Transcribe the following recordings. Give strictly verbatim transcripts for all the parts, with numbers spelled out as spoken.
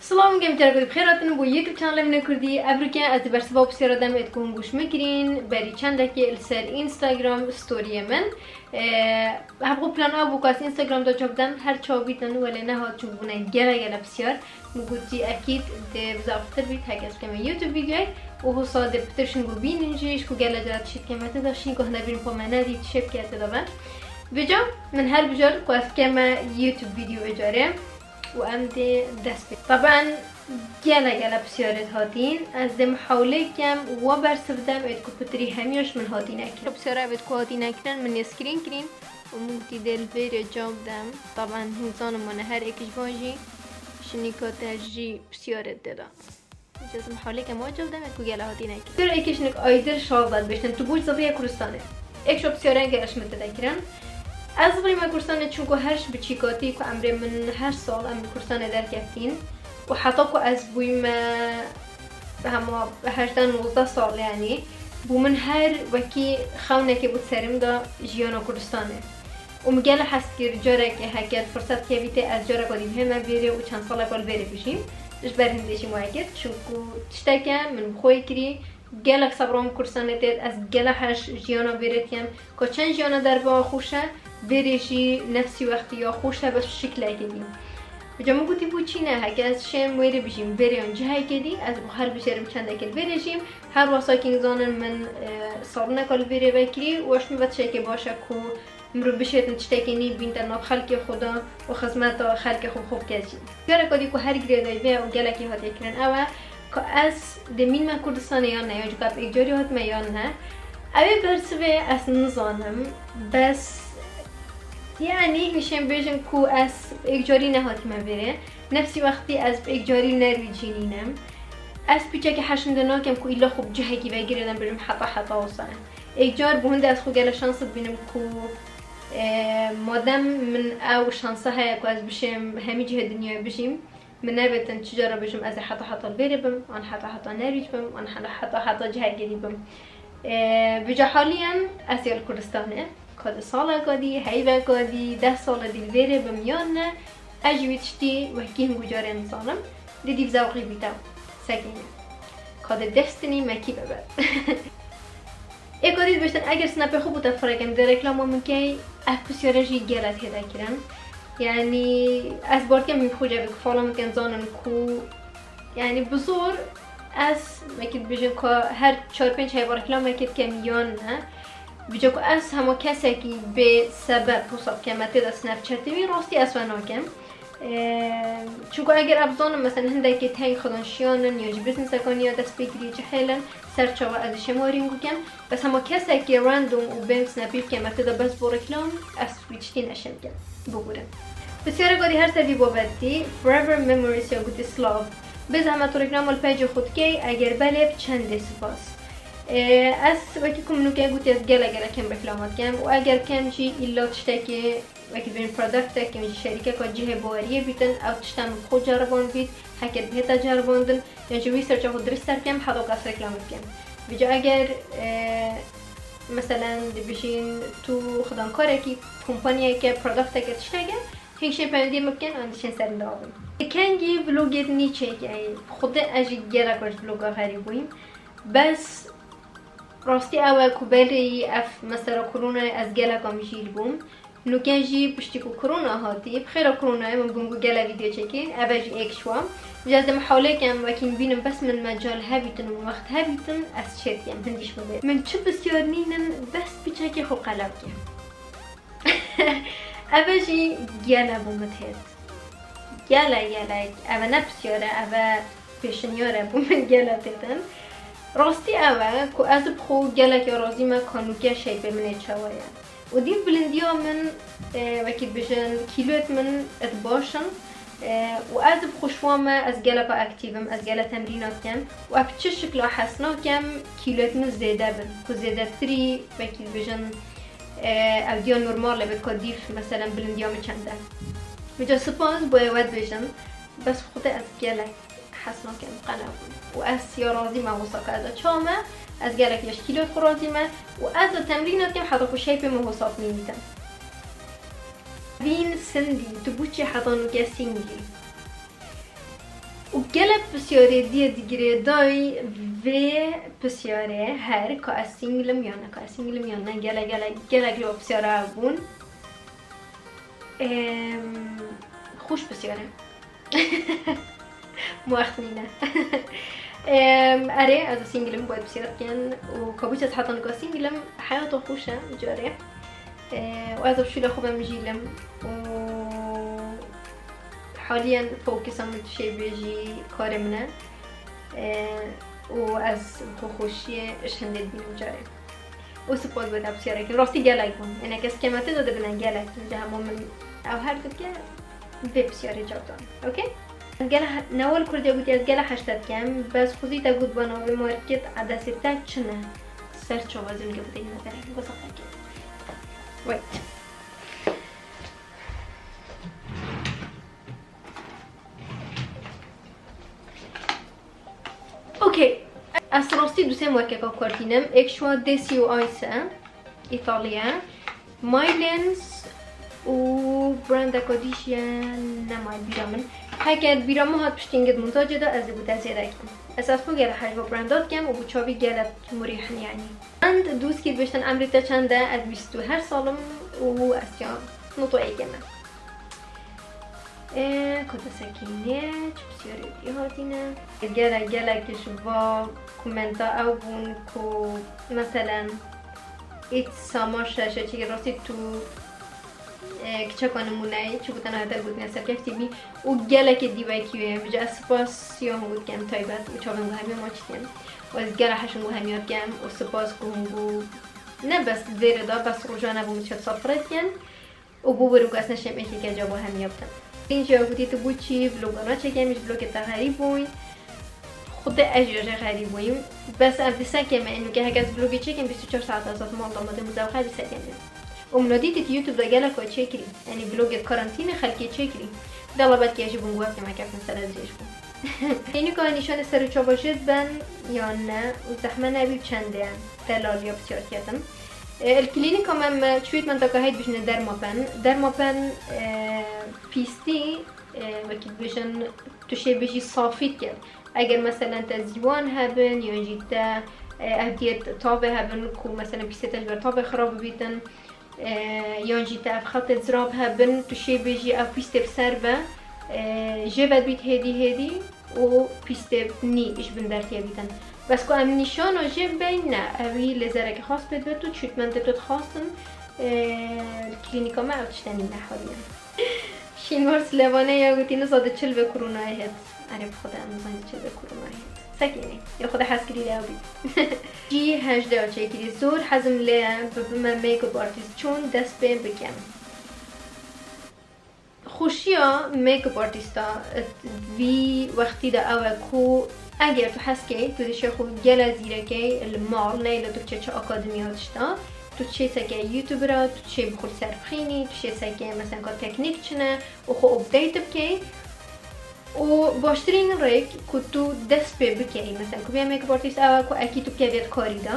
Silav û gem, careke dî bi xêr hatin bo YouTube channelê min ê kurdî. Evroke ez di bersiva pisyara dem êt ku hûn goş min kirîn, berî çendekê li ser Instagram storyê min. Ee, hebû plan ew bû ku ez Instagram da cewab dem, her çawa bîtin, welê nehat, çûbûne gele gele pisyar. Min gotî ekîd dê bizaftir bît, heke ez bikeme YouTube videoyek û hosa dê pitir şin ku bînin jî, ji ku gele cara tişî dikeme tê de şîn ku hine bîn xwe me nedî, tişê bike tê de be. Vêca min her bijar ku ez bikeme YouTube video vê carê. û em dê dest pê. Taban gele gele pisyarêt hatîn. Ez dê mihawlê kem wa bersiv dem êt ku pitirî hemiya ji min hatîne kirin. Pisyara êt ku hatîne kirin min nêskirîn kirîn û min gotî dê li vêrê cewab dem. Taban hûn zanin wane her êk ji van jî şinîka te jî pisyarêt tê de. Cezim halê kem wa cewab dem êt ku gele hatîne kirin. Pisyara êkê jinik Aydil Şal da dibêjtin, tu bû zirriye Kurdistanê. Êk şo pisyarên geleş min tê de kirin. Ez zirrî me Kurdistanê çunku her ji biçîkatî ku emrê min heşt sal em li Kurdistanê derkeftîn û heta ku ez bûyme hema hejdeh nozdeh sal, yanî bû min her wekî xewnekê bû di serê min de jiyana Kurdistanê. Û min gelek hez kir, carekê heke firset kevî tê ez careka dî bihême vêrê û çend saleka li vêrê bijîm. Ji ber hindê jî wayê kir, çunku tişteke min bi xwe yê kirî, gelek sebra min Kurdistanê tê, ez gelek hez jiyana vêrê dikem, ka çend jiyana derve xweş e, vêrê jî nefsî wextî ya xweş e, bes şiklekê dî. Vêca min gotî bû çî ne, heke ez şêm wêrê bijîm, vêrê yan cihekê dî, ez bi xwe her bijêrim çendekê li vêrê jîm, her wesa kî zanin min, e, saloneka li vêrê vekirî û eş min ve tiştekê baş e ku mirov bişêtin tiştekî nî bînte nav xelkê xwe de û xizmeta xelkê xwe bi xwe bike jî. Careka dî ku her girêdayî vê û gelekî hatiye kirin ew e ku ez dê mînme Kurdistanê yan ne, ya jî ku ez êkcarî hatime yan ne. Ew ê bersivê ez nizanim, bes, yanî, hişên bêjin ku ez êkcarî nehatime vêrê. Nefsî wextî ez bi êkcarî nerî cî nînim. Ez piçekî heşinde nakem ku îlla xwe bi cihekî ve girêdem, bêjim heta heta wisa ye. Êkcar bû hinde ez xwe gele şansli dibînim ku, e, madem min ew şansa heye ku ez bişêm hemî cihê dinyayê bijîm, min nebêtin çi cara bêjim ez ê heta heta li vêrê bim, an heta heta nerîc bim, an heta heta cihekê dî bim. E, vêca haliyen ez ya li Kurdistanê, ka di saleka dî, heyveka dî, deh sala dî li vêrê bim yan ne, ez jî wî tiştî wekî hingû carê nizanim, dê dîv zewqî bîte. Sekîne. Ka de destinî mekî bebe. Êka dî dibêjtin, eger snapê xwe bû te firêkin, dê reklama min key, ev pisyare jî gele tê de kirin. Yanî, ez barkem min xwe cevik fala min ken zanin ku, yanî, bi zor ez, wekî dibêjin ku her çar pênc heyva reklamekê dikem yan ne. Vêca ku ez hema kesekî bê sebeb wisa bikeme tê de Snapchatê wî, rastî ez we nakem. Eee, çunku eger ev zanim, mesela, hindekê tey xidan şiyanin ya jî businesseka niya dest pê kirî cihêlin, ser çawa ez ê şêmarîn gukem, bes hema kesekî random û bêm snapî bikeme tê de bes bo reklam, ez wî tiştî neşem ke bigurim. Pisyareka dî her ser vî babetî, Forever Memories ya gotî, silav. Bê zehmet tu reklama li peycê xwe dikey, eger belê bi çendê spas. Eee, ez wekî ku min nûke gotî ez gelek gelek kêm reklama dikem û eger kem jî îlla tiştekê wekî dibêjin productek yan jî şerîkeka cihê baweriyê bîtin, ew tişta min bi xwe ceribandibît, heke bihête ceribandin, yan jî researcha xwe dirist ser bikem, heta ku ez reklame bikem. Vêca eger, e, meselen dibêjin tu xidankarekî, kompaniyeke, producteke, tişteke, hêşê peyndê min bikin, an dişên ser min de abin. Kengî vlogê nî çêkeyî, xwedê ez jî gelek ji vloga xerîb bûyîm. Bes rastî ew e ku berê yî ev mesela koronayê ez geleka mijîl bûm. Nûke jî piştî ku korona hatî, bi xêra koronayê min bûm ku gele vîdeo çêkî, ev e jî êk ji wan. Ji ez dê mihawlê kem, wekî min bînin bes min mecal hebîtin û wext hebîtin, ez çêdikem, hindî ji min bê. Min çi pisyar nînin, bes piçekê xwe qelew ke. Ev e jî gele bo min têt. Gele, gelek. Ev e ne pisyar e, ev e pêşinyar e bo min gele têtin. Rastî ew e ku ez bi xwe gelek ya razî me ka nûke şeypê min ê çawa ye. Û dîv bilindiya min, e, wekî dibêjin, kîloyêt min êt baş in. E, û ez bi xwe şiwa me, ez geleka aktîv im, ez gele temrîna dikem. Û ez bi çi şikla hez nakem, kîloyêt min zêde bin. Ku zêdetirî, wekî dibêjin, e, ew diya normal e, bê ka dîv, meselen, bilindiya min çend e. Vêca spas, boye we dibêjin, bes xwedê ez gelek hez nakim qelew bûn. Û ez ya razî me wisa ku ez e çawa me, ez gelek ya ji kîloyêt xwe razî me û ez e temrîn dikim heta ku şeypê min wisa bimînîte. Vîn Sindî, tu bû çi heta nûke sîngî? Û gelek pisyarê dî ye digire dayî vê pisyarê her ka ez single im yan ne, ka ez single im yan ne, gelek, gelek, gelek ji pisyara ev bûn. Em, xweş pisyar e. Muax nîne. Em, erê, ez ê single im, boy pisyar dikin û ka bû ez heta nika single im, heyata xweş e, carê. E, û ez bi şûla xwe ve mijîl im û haliyen fokusa min tu şêbê jî karê min e. E, û ez bi xwe xweşiyê ji hindê dibînim carê. Û spas bo te pisyarê kirin. Rastî gelek bûn. Ene kes kemete de dibine gelek. Ji hema min ew her dike vê pisyarê cevap dan. Okey? Gele he-, Newal Kurdiya gotiye, ez gele heşta dikem, bes xwezî te got ba navê market adresê te çi ne? Ser çava zînke bideyî me derek. Wisa qekê. Wait. Okey. Ez rastî du sê markeka kar tînim. Êk ji wan Desi û Ice e. Îtalya. Mylens û brandeka dî jî ye, nema bîra min. Heke bîra min hat piştî gid montajê de ez ê bi te zêde kim. Ez ez xwe gele hej bo branda dikem û bi çavî gele murîh in yanî. Û dûskî dibêjtin emrê te çend e? Ez bîst û heşt sal im û ez ya nota êkê me. Ê, ka te sekînê, çi pisyarê dî hatîne? Gelek, gelek ji va komenta ew bûn ku, meselen, ît sama şeşe çi rastî tu, ê, kiçeka nimûneyê, çi gotina te gotine ser kef T V û gelekê dî wekî wê. Ji ez spas siya hûn dikem taybet û çavên ku hemiya ma çî dikin. Û ez gelek heşin ku hemiya dikem û spas ku hûn bû ne bes vêrê de, bes rojane bû min çet safre dikin. Û bû werin ku ez neşêm êkeke ca bo hemiya bikim. Din jî gotî tu bû çî vloga naçêkî, em ji vlogê te xerîb bûyî. Xwedê ez jî jê xerîb bûyîm. Bes ev dîsekê me, ênûke heke ez vlogê çêkim, bîst û çar saet ez hat mal da, me dê muzewqe dîsekê me. Û min dîtî tu YouTube de gelek çêkirî. Yanî vlogê karantînê xelkê çêkirî. Dela belkî ez jî bûm guhekê me keftin ser ez dirêj bûm. Klînîka nîşanê ser û çava jê diben yan ne û zehme nebî û çendê ye? Delaliya pisyar ketim. E, li klînîka me, me treatmenteka heyî dibêjine dermapen. Dermapen, e, pîstî, e, wekî dibêjin tu şêbê jî safî dike. Eger meselen te zîwan hebin yan jî te, e, ev diyet tavê hebin ku meselen pîstê te ji ber tavê xirab bibîtin, e, yan jî te ev xetê zirab hebin, tu şêbê jî ew pîstê bi ser be, e, jê vedibît hêdî hêdî û pîstê nî ji bin dertiyê bîtin. Bes ku em nîşana jê beyn ne, ewî lêzereke xas pê dibe tu, treatmentê tu dixwastin, e, li klînîka me ew tişte nîne haliye. Şînwar Silevane ya gotî, niza di çil ve koronayê hêt. Erê, bi Xwedê em nizanin çi be koronayê. Sekînê. Ya Xwedê hez kirî lê ew bî. G hejdeh çêkirî. Zor hezim lê ye, bibime make-up artist. Çûn dest pê bikem? Xweşiya make-up artista vî wextî de ew e ku eger tu hez key, tu dişê xwe gele zîrekey li mal, neyê tu çê çi akademiya tişta, tu çê seke YouTubera, tu çê bi xwe li ser bixînî, tu çê seke mesela ka teknîk çi ne, û xwe update bikey. Û baştirîn rêk ku tu dest pê bikey, mesela ku bê make-up artist ew e ku ekî tu bikeviyet karî de.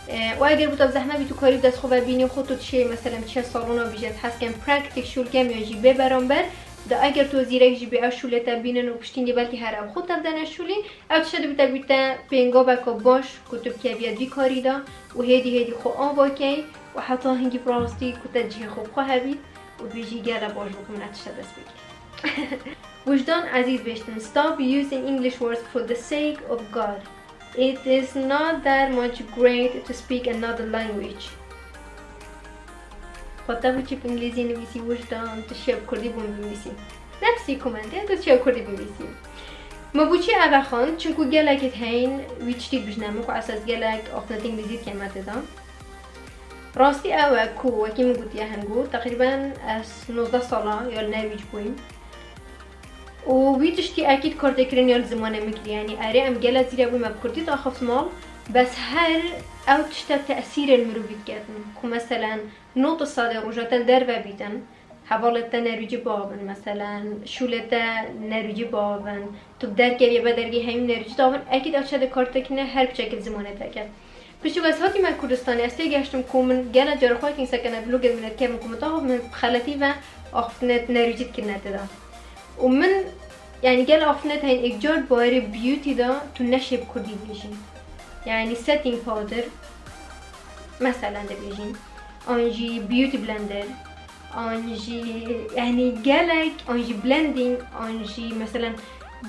E, û eger bû te zehmet bî tu karî dest xwe ve bînî xwe tu dişê mesela çiye salona bîje, ez hez kem practice şûl kem yan jî bê beramber. De eger tu zîrek jî bê ev şûlê te bînin û piştîngê belkî her ev xwe tev dene şûlî, ev tişte dibî te bîte pêngaveka baş ku tu bikeviyet vî karî de û hêdî hêdî xwe ava key û heta hingî bi rastî ku te cihê xwe bi xwe hebît. û tu jî gele baş bû ku min ev tişte dest pê kir. Wijdan Ezîz bêjtin, stop using English words for the sake of God. It is not that much great to speak another language. Xwe te bû çi bi îngilîzî nivîsî Wijdan, tu şiya bi kurdî bûn binivîsî. Nefsî komentê, tu şiya bi kurdî binivîsî. Me bû çi ev xwend, çinku gelekî heyîn wî tiştî dibijne min ku esas gelek axnet îngilîzî dike me tê de. Rastî ew e ku wekî min gotiye hingo, teqrîben ez nozdeh sala ya li Nerwîc bûyîm. Û wî tiştî ekîd kartêkirin ya li zimanê min kiriye. Yanî erê em gele zîre bûyî me bi kurdî daxift mal, bes her ew tişte tesîrê li mirovî diketin. Ku meselen notê sedê roja te li derve bîtin, hevalê te Nerwîcî biavin, meselen şûlê te Nerwîcî biavin, tu bi derkeviyê be dergê hemî Nerwîcî diavin, ekîd ew tişte dê kartêkirine her piçekî li zimanê te ket. Piştî ku ez hatîme Kurdistanê, ez têgihiştim ku min gele cara xwe yekîn sekene vlogên min dikevin ku min taxo min bi xeletî ve axiftinê nerwîcî dikirine tê de. Û min Yani gelek axiftinê heyîn êkcar barê beauty de tu neşê bi kurdî bêjî. Yani setting powder, meselen dibêjin, an jî beauty blender, an jî, yani gelek, an jî blending, an jî meselen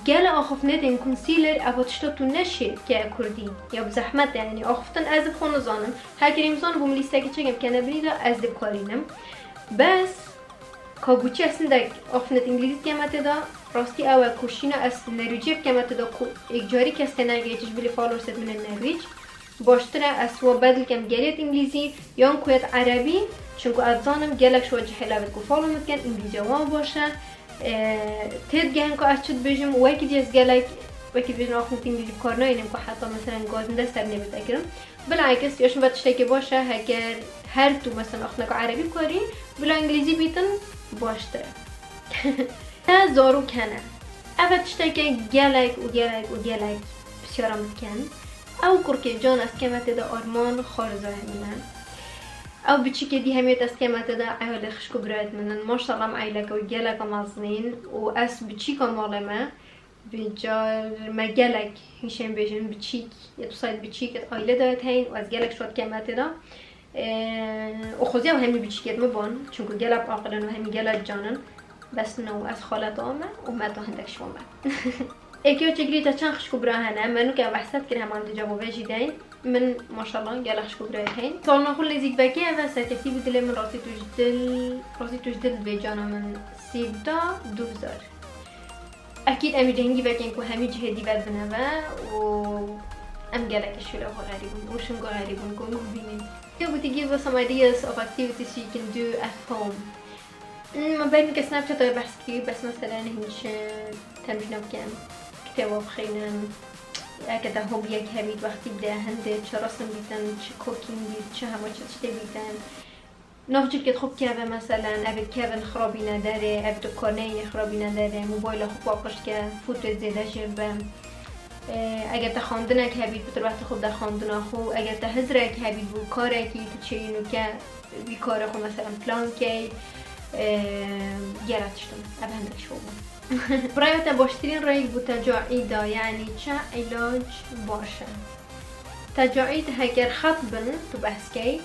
gelek axiftinê tên concealer, eva tişta tu neşê ke kurdî. Ya bi zehmet, yani axiftin ez bi xwe nizanim. Her kerî nizanim, bû min lîstekê çekim kene binî de ez dikarînim. Bes Ka guçî ez hindek axiftinê îngilîzî dikeme tê de, rastî ew e ku şîna ez Nerwîcî bikeme tê de ku êkcarî kes tê negihê, ji bilî followersêt min ê Nerwîc. Baştir e ez wa bedil kem gelêt îngilîzî yan ku yêt erebî, çunku ez zanim gelek ji we cihêl avêt ku follow min dikin, îngilîziya wan baş e. Ê, tê digehin ku ez çi dibêjim, wekî dî ez gelek, wekî dibêjin axiftinê îngilîzî bi kar nayînim ku heta meselen gazinde ser nêbe tekirim. Bilakis ya şin ve tiştekî baş e, heger her tu mesela axiftineka erebî bikarî, bila îngilîzî bîtin baştir e. Ne zarok hene. Ev e tişteke gelek û gelek û gelek pisyara min dikin. Ew kurkê can ez keme tê de arman xwarizayê min e. Ew biçîkê dî hemiyê ez keme tê de eyalê xişk û birayêt min in. Maşallah em eyleke wî geleka mezin in û ez biçîka malê me. Vêcar me gelek hîşên bêjin biçîk, yê tu sayt biçîk, yê aile dayet heyn û ez gelek şwat keme tê de. Û xwezî ew hemî biçîkêt min ban, çunku gelek aqil in û hemî gelek can in. Bes no, ez xaleta me û me ta hindek şwa me. Êkê û çigirî te çend xişk û bira hene? Me nûke behset kir, heman di cevabê jî deyn. Min maşallah gelek xişk û birayê heyn. Salona xwe nêzîk vekê ev e, serkeftî bi dilê min, rastî tu ji dil, rastî tu ji dil dibê cana min. Sîvda du hezar. Ekîd em ê cihingî vekin ku hemî cihê dî ve dibine ve û em gelekî şûle xwe xerîb in û şingo xerîb in ku hûn bibînin. He would give us some ideas of activities you can do at home. Hmm, me berî ke Snapchat-a behs kir, bes mesela hîn çi temrîna bikin, kitêba bixwînin, eke te hobiyek hebît, wextî bide, hindê çi resim bîtin, çi cooking bît, çi hema çi tiştê bîtin. Nav çirkêt xwe bikeve, meselen, ev kevin xirabîne derê, ev tu karneyê xirabîne derê, mobayla xwe paqij ke, fûtê zêde jê be. Eger te xandinek hebît, pitir wextê xwe bide xandina xwe. Eger te hizrek hebît bû, karekî tu çêyî nûke, wî karê xwe, meselen, plan key, gera tiştin. Ev hindek şo bû. Biraya te baştirîn reyk bû tecaîda, yanî çi îlac baş e? Tecaîd heger xet bin, tu behs key,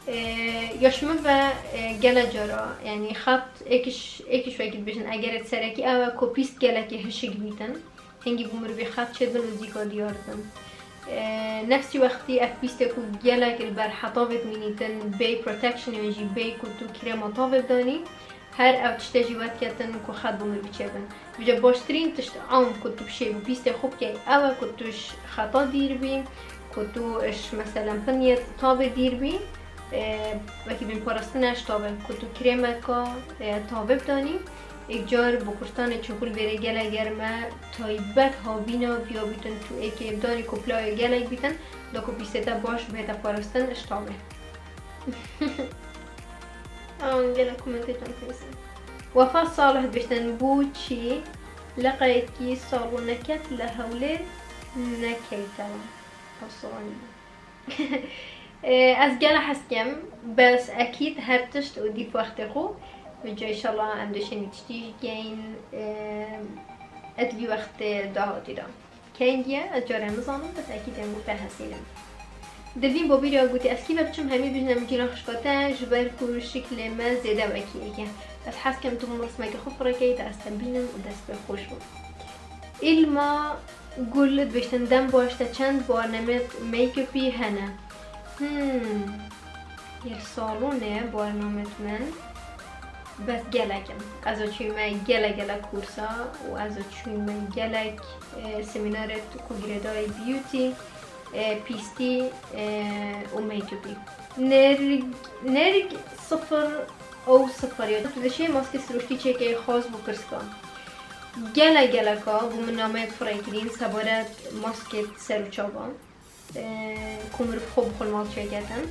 Ê, ya ji min ve, ê, gele cara, yanî xet êkiş, êkiş wekî dibêjin, egerêt serekî ew e ku pîst gelekê hişik bîtin. Hingî bo mirivî xet çêdibin û zîka diyar dibin. Ê, nefsî wextî ev pîstê ku gelek li ber hetavêt mînîtin, bêy protection yan jî bêy ku tu krêma tavê bidanî, Her ew tiştê jî wet ketin ku xet bo mirivî çêbin. Vêca baştirîn tişt am ku tu bişêy bi pîstê xwe bikey, ew e ku tu ji xeta dîr bî, ku tu ji, meselen, pinyê tavê dîr bî, e, wekî bîn parastin e ji tavê, ku tu krêmeka, e, tavê bidanî. Êkcar bi kurtanê çunku li vêrê gelek germ e, taybet havîna viya bîtin, tu êkê bidanî ku pilayê gelek bîtin, da ku pîstê te baş bihête parastin ji tavê. An gelek komentê can nivîsî. Wefa Salih dibêjtin, bo çi leqeyekî saloneket li Hewlêr nekeytewa? Ew soranî bû. Ê, ez gelek hez dikim, bes ekîd her tişt û dî bi wextê xwe. Vêca înşallah em dê şênî tiştî jî keyin, ê, et vî wextê dahatî de. Kengî ye, ez carê nizanim, bes ekîd em gotê hesînim. Dilvîn Bobîrya gotî, ez kî ve biçim hemî bijne min cîran xişka te, ji ber ku şiklê me zêde wekî yek e. Ez hez kem tu min rismeke xwe firê keyî, te ez te bînim û dest pê xweş bû. Îlma Gul dibêjtin, dem baş, te çend barnemêt make-upî hene? Hmm. Yê salonê barnamêt min bes gelek in. Ez a çûyîme gelek gelek kursa û ez a çûyîme gelek, e, semînarêt ku girêdayî beauty, e, pîstî, e, û make-upî. Nerg, nerg sifir ew sifir ya. Tu dişê maskê sirûştî çêkeyê xas bo pirsika. Gelek geleka bo min nameyê firê kirîn sebaret maskê ser û çavan. Ê, ku mirov xwe bi xwe li mal çêketin.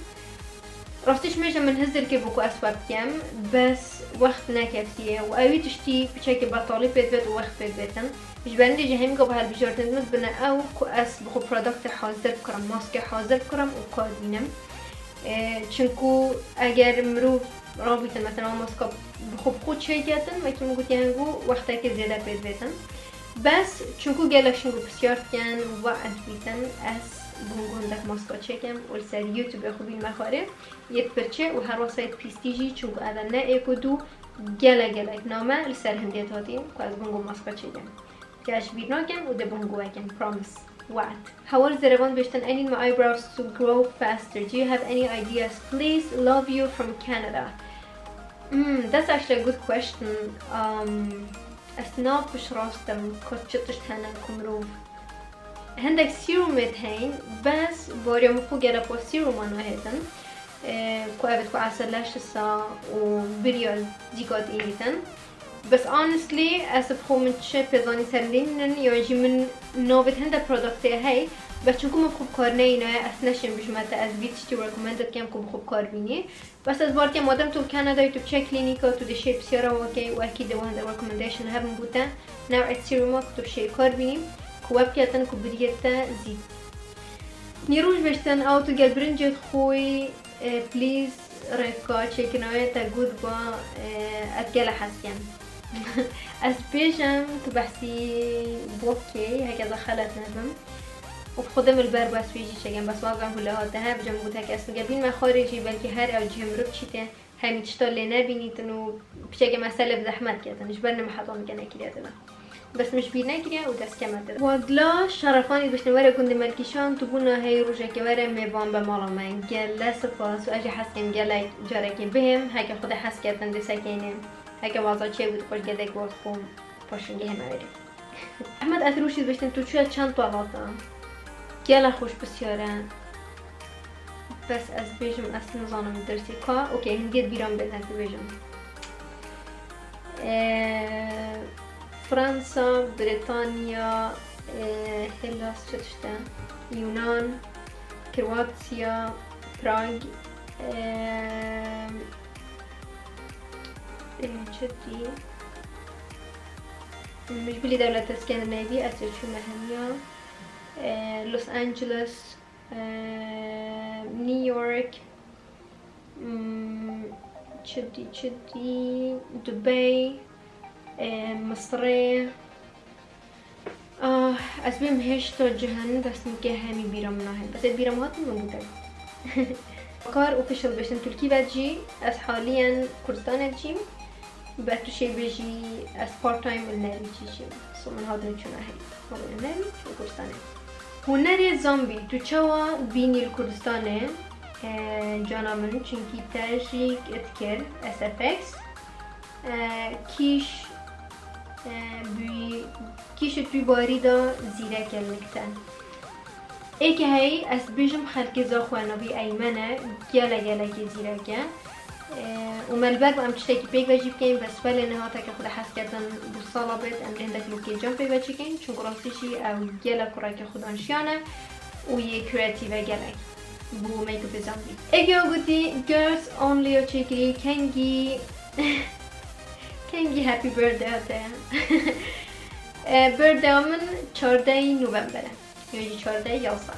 Rastî ji mêje min hizir kir bû ku ez we bikem, bes wext neketiye û ewî tiştî piçekî betalî pê dibêt û wext pê dibêtin. Ji ber hindê jî hemî gava hilbijartinên min dibine ew ku ez bi xwe produktê hazir bikirim, maskê hazir bikirim û kar bînim. Ê, çinku eger mirov rabîtin, mesela, maska bi xwe bi xwe çêketin, wekî min gotiye, hingû wextekê zêde pê dibêtin. Bes çunku gelek şingo pisyar dikin, we ez bîtim, ez bûm hindek maska çêkim û li ser YouTube xwe bînime xwarê, yê pirçe û her wesa yê pîstî jî, çunku ev ne êk û du, gelek gelek name li ser hindê hatî ku ez bûm maska çêkim. Ji bîr nakim û dê bûm wekim, promise, we'd. Hawar Zerevan bêştin, I need my eyebrows to grow faster. Do you have any ideas? Please, love you from Canada. Hmm, that's actually a good question. Um, ez ne piştrast im ku çi tişt hene ku mirov. Hindek serumê heyîn, bes bariya min xwe gere pa seruma nahêtin. E, ku ev ku Asel Lashes a û biriya dîka dîtin. Bes honestly, ez bi xwe min çi pêzanî ser lê nînin, yan jî min navê hindek produktê hey, bes çunku min bi xwe bi kar neyîne, ez neşêm bijime te, ez vî tiştî recommend dikim ku bi xwe bi kar bînî. Bes ez bar dikim, madem tu li Kanadayê, tu biçe klînîka, tu dê şêr pisyara wan key û ekî dê wan de recommendation hebin bo te, newê seruma ku tu bi şêr kar bînî, ku we biketin ku biriyê te zî. Nîrûj bêştin, ew tu gel birincê dixwî, e, please, rêvka çêkirina wê te got ba, e, ez gele hez dikim. Ez bêjim, tu behsî bokê, heke ez xelet nebim. Û bi xwedê min li ber bes wê jî çêkim, bes wazan hûle hate he, bicem got heke ez gel bînime xwarê jî, belkî her ew cihê mirov çîtê, hemî tişta lê nebînîtin û piçeke mesele bi zehmet ketin, ji ber nime heta min ke nekiriye dila. Bes min ji bîr nekiriye û dest keme dida. Wadla Şerefanî biştin were gundê Melkîşan, tu bûna hey rojekê were mêvan be mala me. Gele spas û ez jî hez dikim gelek carekê bihêm, heke Xwedê hez ketin dê sekeynê. Heke waza çê bû, xweş gedek wek xwe paşingê heme werê. Ehmed Etrûşî dibêjtin, tu çûye çend welata? Gelek xweş pisyar e. Bes ez bêjim, ez nizanim dersê ka. Okey, hindiyê bîra min bên, ez dibêjim. Ee, Fransa, Britanya, ee, Hellas, çi tişt e? Yunan, Kroatya, Prag, ee, ee, çi dî? Min ji bilî dewleta Skandinavî, ez ê çûme hemiya. Ee, Los Angeles, ee, New York, hmm, çi dî, çi dî, Dubai, ee, Misirê. Ah, ez bêm hêşta cihan, dest min ke hemî bîra min nahên. Bes ê bîra min hatin min bûte. Kar official bêştin Tirkî ve jî, ez haliyen Kurdistanê dijîm. Be tu şê bêjî ez part time li Nerî dijîm. So min hatin çûna hey. Hatin li Nerî çû Kurdistanê. Hunerê Zombî, tu çawa bînî li Kurdistanê? E, cana min, çunkî te jî dikir S F X. E, kîş, e, bûyî, kîş û tu barî de zîrek e li te. Êkê heyî, ez bêjim xelkê Zaxo navî Eymen e, gelek gelekî zîrek e. E, û me li ber em tiştekî pêk ve jî bikeyin, bes belê niha heta ke Xwedê hez ketin bo sala bêt, em lê hindek lokê cem pêk ve çêkeyin, çunku rastî jî ew gelek kureke xwedanşiyan e û yê kreatîf e gelek. Bo make-upê Zombî. Êkê gotî, girls only ya çêkirî, kengî, kengî happy birthday te. E, birthday min çardeh November e. Yan jî çardeh yazde.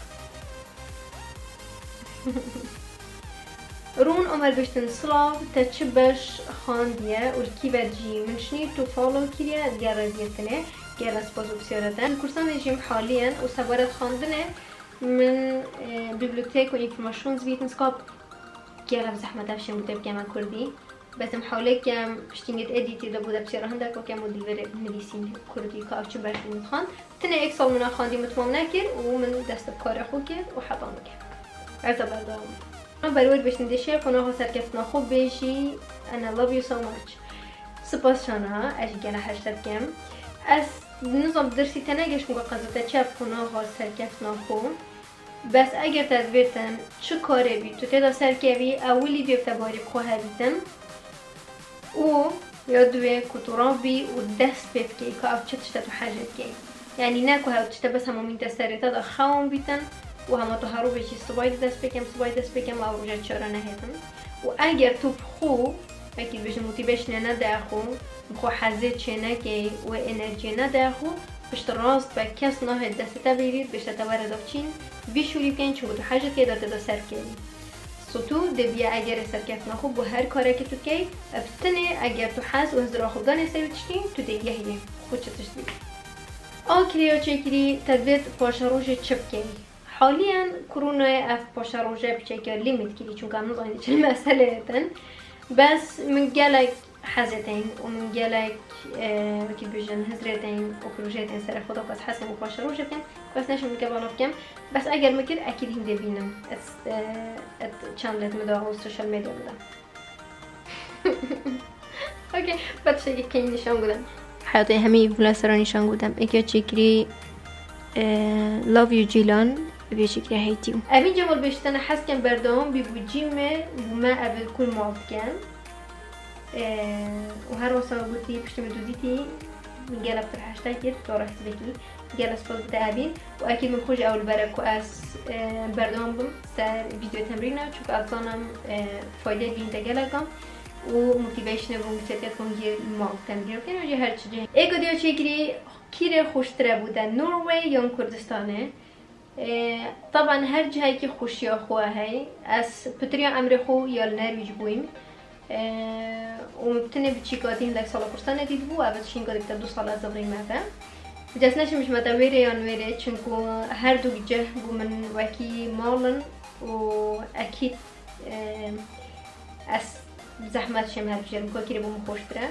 Rûn Omer bêştin, silav, te çi beş xandiye û li kî ve dijî? Min şinî tu follow kiriye, ez gel reziyetine, gel ez spas û pisyara te. Kursanê jî haliyen û sebaret xandinê, Min, e, bibliotek û informasyonsvitenskap gelek zehmet ev şên bûte bikeme kurdî. Bes em hewlê kem piştî ngê edîtê de bû de pişêra hindek kem û dî verê nivîsîn kurdî ka ew çi beş bû min xwend. Tinê êk sal min a xwendî min temam nekir û min dest bi karê xwe kir û heta nike. Ez ê berdewam. Berwer bêştin dê şêr qonaxa serkeftina xwe bêjî, and I love you so much. Spas Şana, ez jî gele hej te dikim. Ez nizam dirsî te negihişt, weke qeza te çi ev qonaxa serkeftina xwe. Bes eger te divêtin çi karê bî tu tê de serkevî, ewilî vê bi te barî bi xwe hebîtin û ya duwê ku tu rabî û dest pê bikey ka ev çi tişt e tu hejê dikey. Yanî ne ku hew tişt e bes hema mîn te serê te de xewan bîtin û hema tu herû bêjî sibay dê dest pê kem, sibay dest pê kem, ew roja çara nehêtin. Û eger tu bi xwe, wekî dibêjin motivation e nedaye xwe, bi xwe hezê çênekê û enerjiyê nedaye xwe, pişt rast be kes nahê destê te bigirî, dibêje te were de biçîn, vî şûlî bikeyn, çimkû tu hej dikey de tê de ser bikevî. So tu dê bîye egerê serkeftina xwe bo her karekî tu dikey, ev tinê eger tu hez û hizira xwe bidanê ser wî tiştî, tu dê yehiyê xwe çi tişt bî. A kirî ya çêkirî, te divêt paşeroja çi bikey? Haliyen koronayê ev paşeroja piçekî limît kirî, çunka em nizanin çi meseleyê din. Bes min gelek hezê tên û min gelek, e, wekî bêjin hizrê tên û projeyê tên serê xwe da ku ez hez dikim û paşeroja bikim, ku ez neşim bike bala bikim. Bes eger min kir, ekîd hîn dê bînim. Et, e, et channelê min de û social media min de. Okey, ba tiştekî keyî nîşan gudim. Heyatê hemî vlogeran nîşan gudim. Eke çêkirî, e, love you Cîlan, vê çêkirî hate you. Evîn Cemal bêjtene hez kem berdewam bî bû cî me, bû me ev kul mal dikem. E, û her wesa gotî piştî min tu dîtî, min gelek pir heşta kir, tu rehsibekî. Gelek spas bide Evîn. Û ekîd min xwe jî ew li ber e ku ez, e, berdewam bim ser vîdeo temrîna, çunka ez zanim, e, faydeyê bîn te gelek a û motivationê bû, motivationê bû jî mal temrîn bikin, jî her çi cihê. Êka diya çêkirî, kîrê xweştir e bû te, Norway yan Kurdistanê? E, taban her cihekî xweşiya xwe heye. Ez pitiriya emrê xwe ya li Norwîc bûyim. Eee, û min bi tenê biçîka dî hindek sala Kurdistanê dîtibû, ev şînka dî bite du sal ez zivirîm eve. Ji ez neşim ji me te wêrê yan wêrê, çinku her du cih bû min wekî mal in û ekîd, eee, ez zehmet şêm her bijêrim, ku kîrê bû min xweştir e.